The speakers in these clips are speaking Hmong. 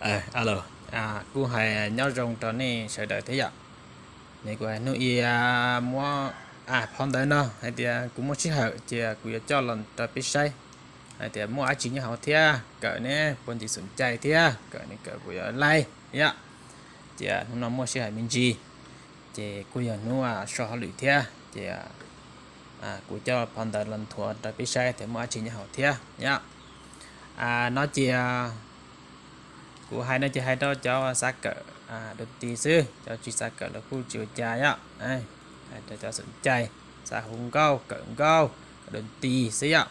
Alo, kuv hais nyob zoo rau nej sawv daws thiab yom. Ne kuv hais hnub i muab, phau ntawv no hais tias kuv muaj sij hawm ces kuv yuav coj los rau peb saib hais tias muaj dab tsi nyob hauv thiab kawm ne puas ntim xum cai thiab kawm ne kawm puas yuav laib yom. Ces hnub no muaj sij hawm me ntsis, ces kuj yog hnub so hauj lwm thiab ces kuv coj phau ntawv los nthuav rau peb saib tias muaj dab tsi nyob hauv thiab yom. No ces kuv hais no ces hais rau cov xav kawm dua nti xwb, cov tsis xav kawm los kuj tsis ua cas yom. Hais rau cov xum cai, xav hu nkauj, kawm nkauj, kawm dua nti xwb yom.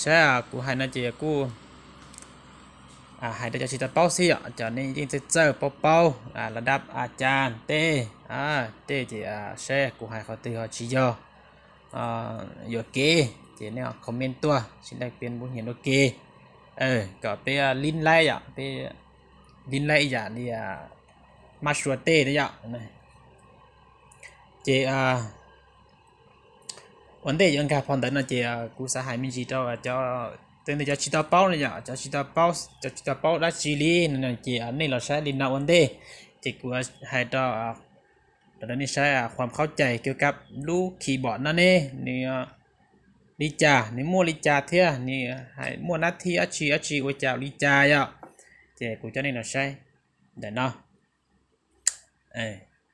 Saib kuv hais no ces kuj hais rau cov tsis tau paub xwb yom, cov nej yeej txawj txawj paub paub los dab a cas tej, tej ces saib kuv hais qhov twg ho tsis yog yuam kev ces nej comment tuaj sib ntaus piav npuv nyiam ua ke kom peb lib laib yom, peb lib laib ib yam li mab sua tej thiab yom. Ces ua ntej yuav nkag phau ntawv no ces kuv xav hais me ntsis rau cov, tej ntawd cov tsis tau paub no yom, cov tsis tau paub, cov tsis tau paub dab tsi li no ces nej los saib li no ua ntej. Ces kuv hais rau nej saib qhuam khaub cai kiag kab lub keyboard no ne, nws li cas, nws muaj li cas thiab nws hais muaj nab thib dab tsi dab tsi ua cas li cas yom. Ces kuv coj nej los saib ntawm no.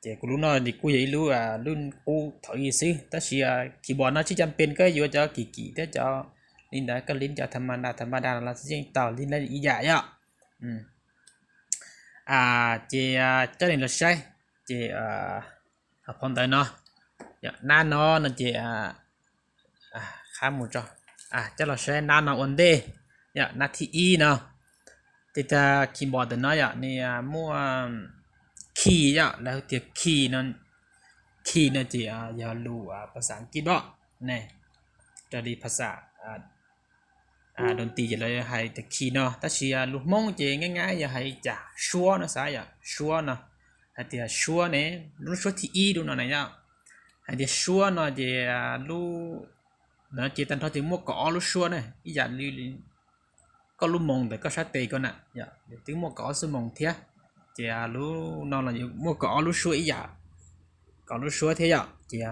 Ces kuv lub no kuj yog ib lub, lub qub thaum ub xwb tab sis keyboard no tsis cam pes koj yuav cov kim kim thiab cov li ntawd koj lib cov tha ma da tha ma da los yeej tau, lib ib yam yom. Ces coj nej los saib, ces phau ntawv no, nab no no ces qab mus tso, coj los saib nab no ua ntej yom, nab thib ib no. Tej tag keyboard ntawm no yom nws muaj key yom, lawv hu tias key no, key no ces yog lus phas xas Askiv dom ne, raws li phas xas doo tis ces lawv hais tias key no tab sis lus Hmoob ces nab nab yog hais li cas, suab no xav yom, suab no, hais tias suab ne, lub suab thib ib lub no na yom. Hais tias suab no ces lub, ntawm no ces tag nrho ces muaj kaum ob lub suab na, ib yam li koj lub moos ntawm koj sab tes ko na, twb muaj kaum ob xuab moos thiab. Ces lub no los muaj kaum ob lub suab ib yam, kaum lub suab thiab yom. Ces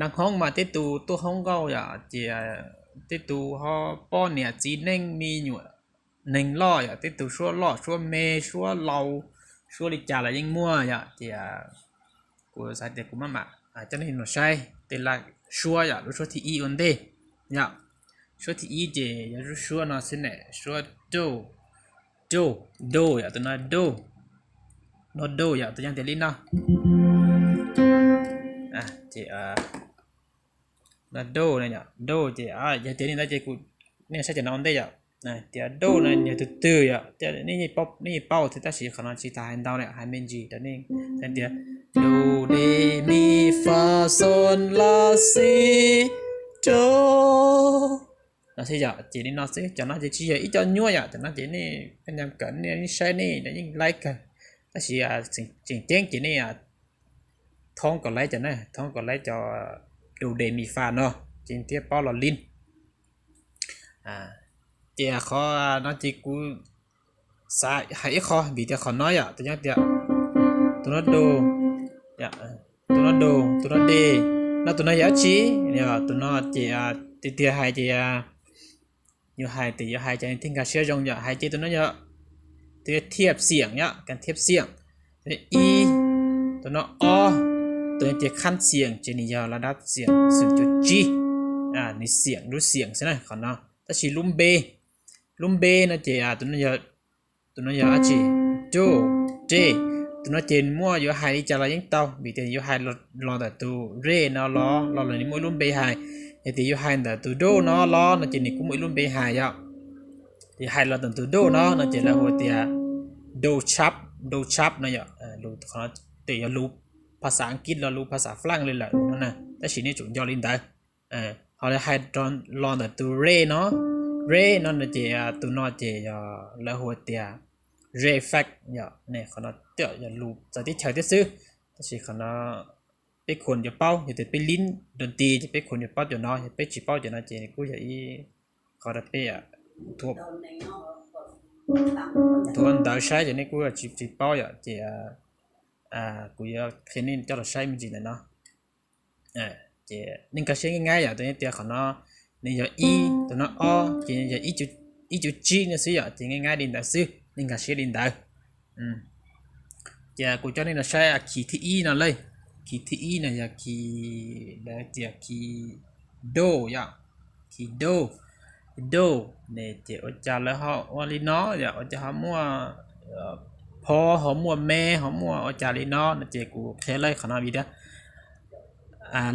nag hoob mas tej tus tuaj hoob nkauj yom, ces tej tus ho poj niam txiv neej me nyuam neeg loj yom, tej tus suab loj suab me, suab laus, suab li cas los yeej muaj yom. Ces kuv xav tias kuv maj mam coj nej los saib tej laj suab yom, lub suab thib ib ua ntej yom. Suab thib ib ces yog lub suab no xwb ne, suab do, do, do yom, tus no do, no do yom, tus yog tias li no. Ces no do, do ces yog tias li ntawd ces kuv, nej saib cov no ua ntej yom. Tias do no yog tus twg yom, nej yeej paub thiab tab sis qhov no tsis tas hais ntau lawm, hais me ntsis rau nej tias do, re, mi, fa, sol, la, si, do. No xwb yom, ces li no xwb, cov no ces tsis yog ib co nyuaj yom, cov no ces nej pheej nyiam kawm nej saib nej yeej laib kawg. Tab sis tseem ceeb ces nej thoob kom laib cov na, thoob kom laib cov do, re, mi, fa no ces thiaj paub los lib. Ces qhov no ces kuv xav hais ib qho vim tias qhov no yom, tus nyob tias tus no do, tus no do, tus no de, no tus no yog dab tsi? Tus no ces tiag tiag hais ces yuav hais tias yuav hais cov neeg thiaj nkag siab zoo yom, hais ces tus no yog tus thiaj xiam yom, kas thiaj xiam. Tus no ib, tus no ob, tus no ces khab xiam ces nws yog la dab xiam xwm cuv tsib, nws xiam lub xiam xwb na qhov no. Tab sis lub npe, lub npe no ces tus no yog dab tsi? Do, re. Tus no ces muaj yuav hais li cas los yeej tau vim tias yuav hais los ntawm tus re no los los nws muaj ib lub npe hais. Yog tias yuav hais ntawm tus do no los no ces nws kuj muaj ib lub npe hais yom. Ces hais los ntawm tus do no no ces lawv hu tias do sharp, do sharp no yom. Qhov no ces yog lus phas xas Askiv los lus phas xas Flaaj li lawm no na, tab sis nej tsum nco li ntawd. Ho lawv hais los ntawm tus re no, re no no ces tus no ces yog lawv hu tias re flat yom. Qhov no twb yog lus txawv teb chaws thiab xwb, tab sis qhov no peb khuam yuav paub, yog tias peb lib doo ti ces peb khuam yuav paub cov no, yog peb tsis paub cov no ces kuj yog ib qho rau peb thuam Nthuav ntawv saib ces nej kuj tsis tsis paub yom, ces kuv yuav qhia nej coj los saib me ntsis ntawm no. Ces nej nkag siab nyaij nyaib yom, tus nej tias qhov no nws yog ib, tus no ob, ces yog ib cuv tsib no xwb yom, ces nyaij nyaib li ntawd xwb, nej nkag siab li ntawd. Ces kuv coj nej los saib key thib ib no lauj. Key thib ib no yog key, lawv tias key do yom, key do, do ne ces ua cas lawv ho ua li no yom, ua cas ho muaj pho, ho muaj me, ho muaj ua cas li no no ces kuv qhia lawv qhov no vim tias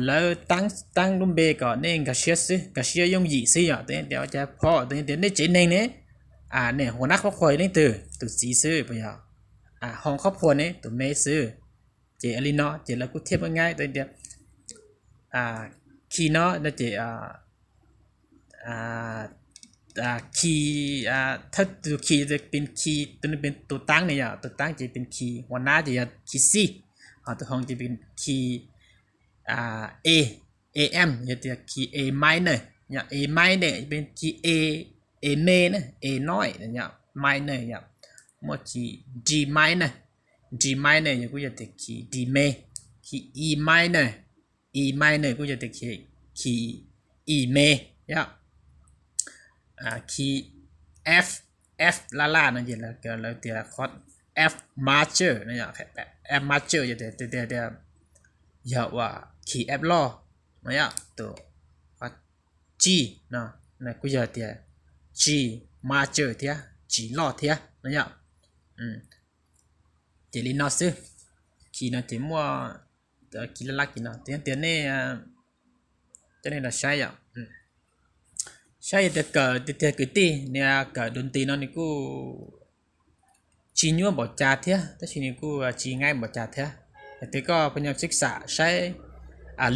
lawv teeb lub npe kom nej nkag siab xwb, nkag siab yooj yim xwb yom. Tus nej tias ua cas pho, tus nej tias nej tsev neeg ne, nej hua nab qhob qhuas leej twg, tus txiv xwb puas yog, hoo qhob qhuas ne, tus me xwb. Ces li no ces lawv kuj thiaj muaj nyaib tias key no no ces key, thawj tus key pes key, tus no pes tus teeb ne yom, tus teeb ces pes key, hua nab ces yog key C, ho tus hoo ces pes key A, A M, yog tias key A minor, yog A minor pes key A, A me na, A noib, minor yom, muaj key D minor, D minor yog kuj yog tias key D me, key E minor, E minor kuj yog tias key E me yom, key F, F laj laj no ces lawv tias qhov F major no, F major yog tias, tias, tias yog uas key F loj no yom, tus G no, no kuj yog tias G major thiab, G loj thiab no yom. Ces li no xwb, key no ces muaj key laj laj key no, tias nej, coj nej los saib yom. Saib yog tias kawm tiag tiag kwv tij, nws kawm dua nti no nws kuj tsis nyuaj npaum cas thiab, tab sis nws kuj tsis nyaib npaum cas thiab. Yog tias koj pheej nyob xib xam saib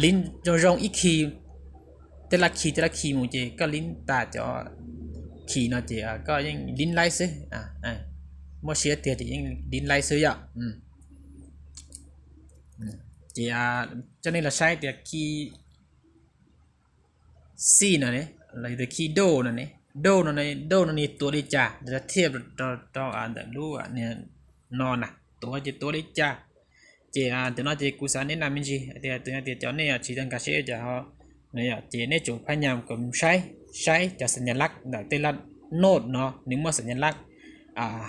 lib zoo zoo ib key, tej laj key tej laj key mus ces koj lib tas cov key no ces koj yeej lib laib xwb. Muaj siab tiag ces yeej lib laib xwb yom. Ces coj nej los saib tias key C no ne, los yog tias key do no ne, do no, do no nws tuav li cas, thiaj rau ntawm lub no na, tuav ces tuav li cas. Ces tus no ces kuv xav nej nam me ntsis tias, tus no tias cov nej tsis tau nkag siab ces, ces nej tsum phaj nyas kom mus saib, saib cov xam nyas laj ntawm tej laj note no nws muaj xam nyas laj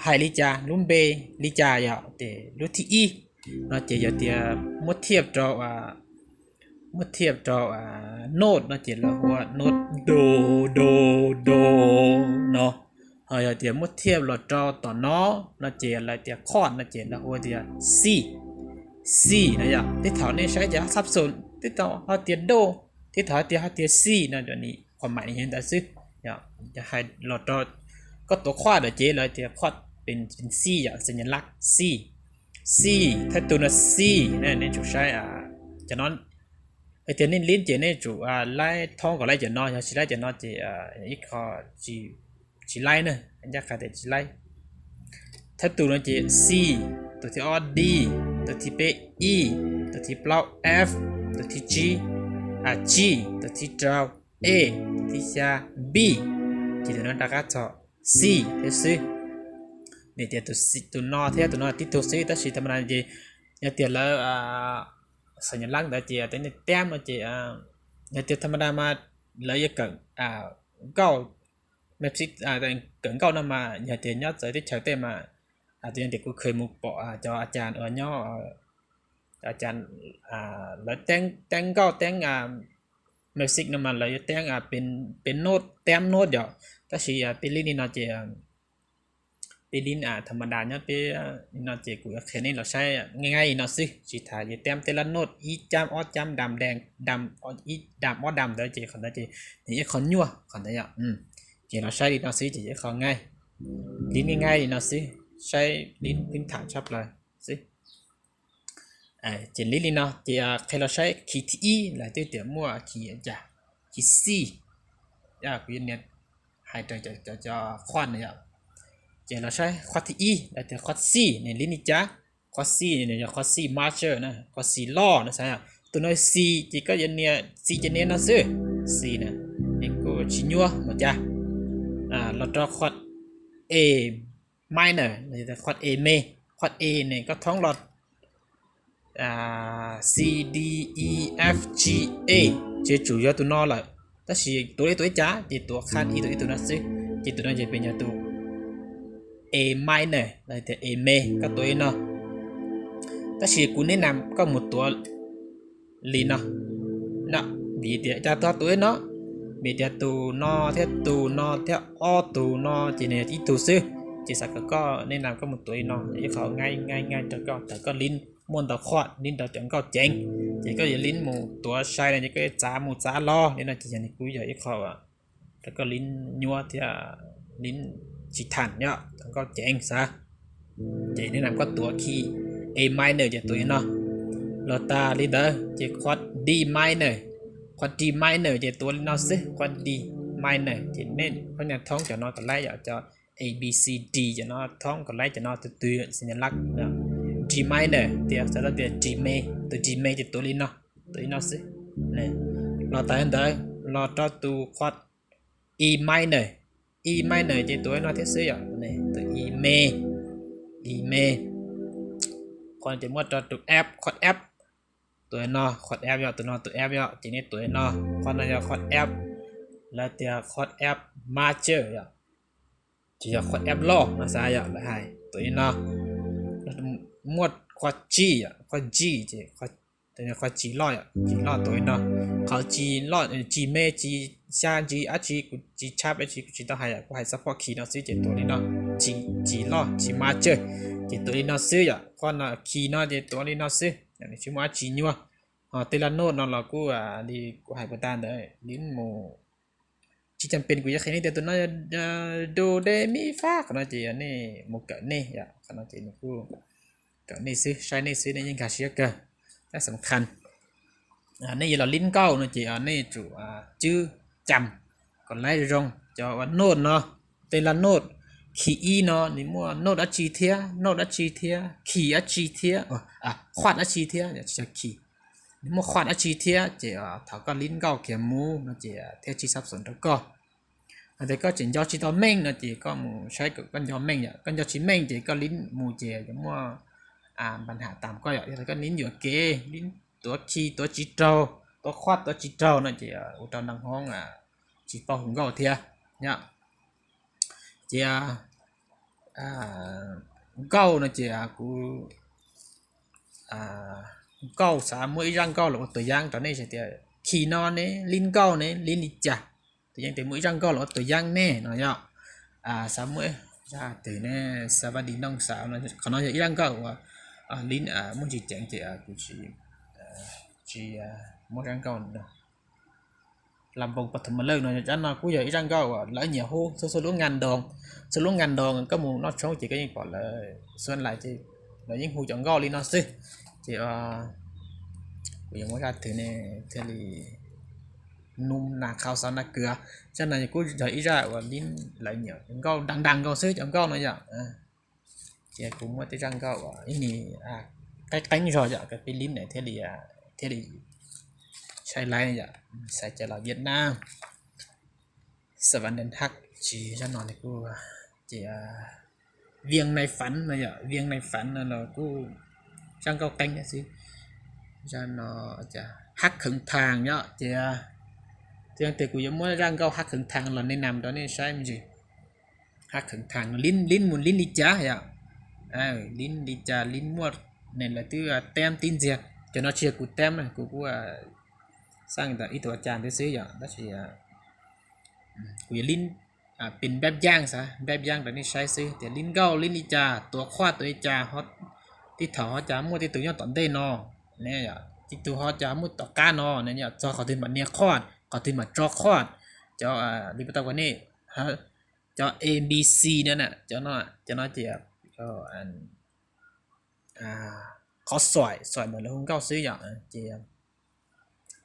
hais li cas, lub npe li cas yom. Ces lub thib ib no ces yog tias muab thiaj rau, muab thiaj rau note no ces lawv hu ua note do, do, do no. Ho yog tias muab thiaj los rau tom no no ces lawv tias chord no ces lawv hu ua tias C, C no yom. Tej thaum nej saib ces xab xo, tej thaum ho tias do, tej thaum ho tias, ho tias C no, qhov maim nws yog ntawd xwb. Hais los rau koj tuav chord lawm ces lawv tias chord pes C yom, xam nyas laj C, C, thawj tus no C, nej tsum saib cov no. Hais tias nej lib ces nej tsum laib thoob kom laib cov no, yog tsis laib cov no ces ib qho tsis laib na, ncaj qha tias tsis laib. Thawj tus no ces C, tus thib ob D, tus thib peb E, tus thib plaub F, tus thib tsib G, tus thib rau A, tus thib xya B, ces tus no rov qab txog C thiab xwb. Nws tias tus no thiab tus no tib tug xwb, tab sis tha ma da ces yog tias lawv xam nyas laj ntawd ces tej nej tiab no ces yog tias tha ma da mas lawv yuav kawm nkauj, kawm nkauj no mas yog tias nyob txawv teb chaws tej mas, tus yog tias kuv kheev mus pom cov a cas uas nyob, a cas lawv teeb nkauj teeb music no mas lawv yuav teeb pes note, tiab note yom. Tab sis peb lib li no ces peb lib tha ma da nyob peb li no ces kuv yuav qhia nej los saib nyaij nyaib li no xwb, tsis tas yuav tiab tej lab note ib cab ob cab dam dees, ib dam ob dam ntawd ces qhov ntawd ces nws ib qho nyuaj qhov ntawd yom. Ces los saib li no xwb ces ib qho nyaij, lib nyaij nyaib li no xwb, saib lib phib tham tshaj plaws xwb. Ces lib li no ces qhia los saib key thib ib lawv twb tias muaj key cas, key C. Kuv yuav nias hais raws cov chord no yom. Ces los saib chord thib ib lawv tias chord C nws lib li cas. Chord C nws yog chord C major na, chord C loj no xav yom. Tus no C ces koj yuav nias C ces nias no xwb. C na, nws kuj tsis nyuaj npaum cas. Los rau chord A minor, qhov A me, qhov A ne koj thoob los C, D, E, F, G, A, ces tsum yog tus no lawm. Tab sis tuav li tuav ib cas ces tuav qhab ib tug ib tug no xwb, ces tus no ces pem yog tus A minor los tias A me, koj tuav li no. Tab sis kuv neb nas koj mus tuav li no, vim tias cas tuav li no, vim tias tus no thiab tus no thiab ob tug no ces nws yog ib tug xwb, ces xav kom koj neb nas koj mus tuav li no yog ib qho nqaij nqaij nqaij rau koj thaum koj lib muaj ntau qhov lib ntau cov nkauj ceev, ces koj yuav lib mus tuav sai no ces koj yuav txav mus txav los li no ces yog nws kuj yog ib qho rau koj lib nyuaj thiab lib tsis tham yom, cov nkauj ceev xav. Ces neb nas koj tuav key A minor ces tuav li no. Los tas li ntawd ces qhov D minor, qhov D minor ces tuav li no xwb, qhov D minor ces nej phooj ywg thoob cov no kom laib yom, cov A, B, C, D cov no thoob kom laib cov no tus twg xi nyas lab D minor tias xav tau tias D me, tus D me ces tuav li no, tuav li no xwb. Los tas li ntawd los rau tus qhov E minor, E minor ces tuav li no thiab xwb yom, tus E me, E me. Qhov ces muab rau tus F, qhov F, tuav li no, qhov F yom, tus no tus F yom, ces nej tuav li no, qhov no yog qhov F, lawv tias qhov F major yom, ces yog qhov F loj no xav yom, lawv hais tuav li no. Muaj qhov G, qhov G ces qhov G loj, G loj tuav li no. Qhov G loj, G me, G xya, G dab tsi kuv tsis tshab dab tsi kuv tsis tau hais yom, kuv hais xab phob key no xwb ces tuav li no. G, G loj, G major ces tuav li no xwb yom, qhov no key no ces tuav li no xwb, tsis muaj dab tsi nyuaj. Ho tej laj nod no los kuj li kuv hais puas tag ntawd, li mus tsis cam pes kuv yuav qhia nej tias tus no do re mi fa, qhov no ces nej mus kawm nej yom, qhov no ces nws kuj kawm nej xwb, saib nej xwb, nej yeej nkag siab kawg. Tab xam khas nej yuav los lib nkauj no ces nej yuav tsum cwb cam kom laib zoo cov ua nod no, tej laj nod, key ib no nws muaj nod dab tsi thiab, nod dab tsi thiab, key dab tsi thiab, qhuaj dab tsi thiab, tsis yog key, nws muaj qhuaj dab tsi thiab ces thaum koj lib nkauj kiag mus no ces thiaj tsis xab xoom rau koj. Hos tias koj tseem nco tsis tau meej no ces koj mus saib kom koj nco meej yom, koj nco tsis meej ces koj lib mus ces yuav muaj npa ham tas koj yom, yog tias koj lib yuam kev, lib tuav key tuav tsis raug, tuav qhuaj tuav tsis raug no ces ua rau nag hoob tsis paub hu nkauj thiab yom. Ces nkauj no ces kuv, nkauj xav muaj ib zaj nkauj los ua tuam yaab rau nej hais tias key no ne lib nkauj ne lib li cas. Tuam yaab tias muaj ib zaj nkauj los ua tuam yaab ne no yom. Xav muaj zaj twg ne, xav vaj di nooj xav, qhov no yog ib zaj nkauj uas lib muaj ntsis ceev ces kuv tsis, tsis muaj zaj nkauj no. Lam npoos pas thum mas lawj no, zaj no kuj yog ib zaj nkauj uas lawv nyiam hu, txhua txhua lub ngan ntoos, txhua lub ngan ntoos koj mus noj tshoob ces koj yeej pom lawv xuab lais ces lawv yeej hu cov nkauj li no xwb. Ces kuv yuav muab zaj twg ne thiaj li num nas qhau xauv nas kws, zaj no kuj yog ib zaj uas lib lawv nyiam nkauj, dag dag nkaus xwb cov nkauj no yom. Ces kuv muab tej zaj nkauj uas ib ni qeeb qeeb zog yom, kom peb lib na thiaj li, thiaj li saib laib yom, xaiv cov los Vietnam, Sa Van Den Hak, tsis zaj no li kuj, ces Vieng Nai Phắn no yom, Vieng Nai Phắn no los kuj zaj nkauj qeeb xwb. Zaj no Hab Kheev Thaas yom, ces tias kuv yuav muab zaj nkauj Hab Kheev Thaas los nej nam rau nej saib me ntsis. Hab Kheev Thaas no lib mus lib li cas yom, lib li cas lib muaj ne lawv twb teb tib ntxiag, cov no tsis yog kuv teb na, kuv kuj xaj ntawm ib tug a cas ntawd xwb yom, tab sis kuv yuav lib pin npab yaaj xav, npab yaaj rau nej saib xwb tias lib nkauj lib li cas, tuav qhuaj tuav li cas, tej thaum ho cas muaj tej tus nyob tom ntej no ne, tej tus ho cas muaj tom qab no ne, txog qhov twg mam nias qhuaj, qhov twg mam tso qhuaj, cov li tau kuv ne, cov A B C no, cov no ces qhov xoim, xoim ntawm lawv hu nkauj xwb yom, ces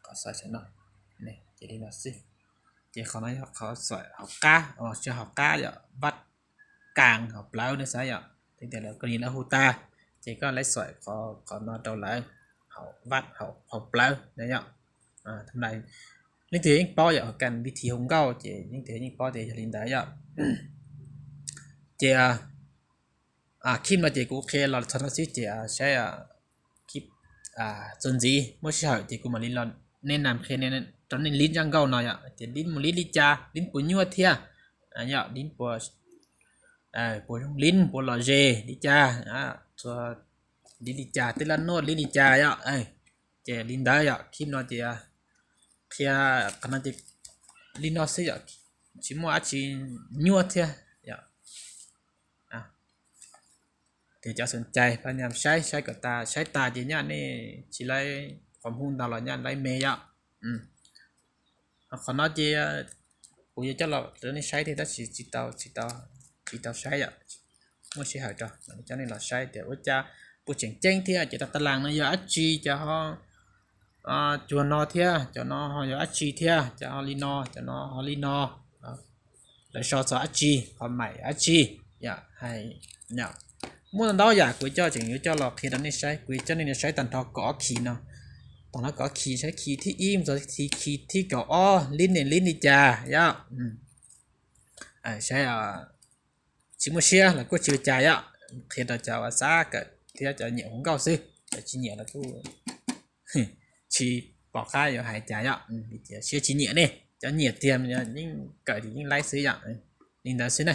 qhov xoim no, ces li no xwb. Ces qhov no yog qhov xoim hauv qab, tsis hauv qab yom, vaj kaas hauv plawv no xav yom, tias lawv koj ni lawv hu tag, ces koj laib xoim qhov no rau lawv, hauv vaj hauv plawv no yom. Leej twg yeej paub yom, kas vi thi hu nkauj ces leej twg yeej paub tias yog li ntawd yom. Ces Khib no ces kuv qhia los txog no xwb ces saib khib txuas ntxiv muaj sij hawm ces kuv mam li los nej nam qhia rau nej lib zaj nkauj no yom, tias lib mus lib li cas, lib puas nyuaj thiab, yog lib puas, puas zoo lib puas lom zem li cas, txhua lib li cas, tej laj nuj lib li cas yom. Ces li ntawd yom, khib no ces qhia qhov no ces li no xwb yom, tsis muaj dab tsi nyuaj thiab yom. Ces cov xom cai pab nyam saib, saib kom tas, saib tas ces nyaj nej tsis laib qhov hub ntau los nyaj laib me yom. Qhov no ces kuv yuav coj los rau nej saib thiab tab sis tsis tau, tsis tau saib yom, muaj sij hawm rau coj nej los saib tias ua cas puas tseem ceeb thiab, ces rau tas las no yog dab tsi, cov cuag no thiab cov no ho yog dab tsi thiab, cov ho li no, cov no ho li no, lawv sau txog dab tsi, qhov maim dab tsi yom. Hais muaj ntau yam kuv coj tseem yuav coj los qhia rau nej saib, kuv coj nej saib tag nrho kaum ob khib no. Tag nrho kaum ob khib, saib khib thib ib mus txog khib thib kaum ob, lib ne lib li cas yom. Saib tsis muaj siab los kuj tsis ua cas yom, qhia rau cov uas xav kawm thiab cov nyiam hu nkauj xwb, cov tsis nyiam los kuj tsis pom qab yuav hais cas yom, vim tias siab tsis nyiam ne. Cov nyiam tiag yeej kawm ces yeej laib xwb yom. Li ntawd xwb na.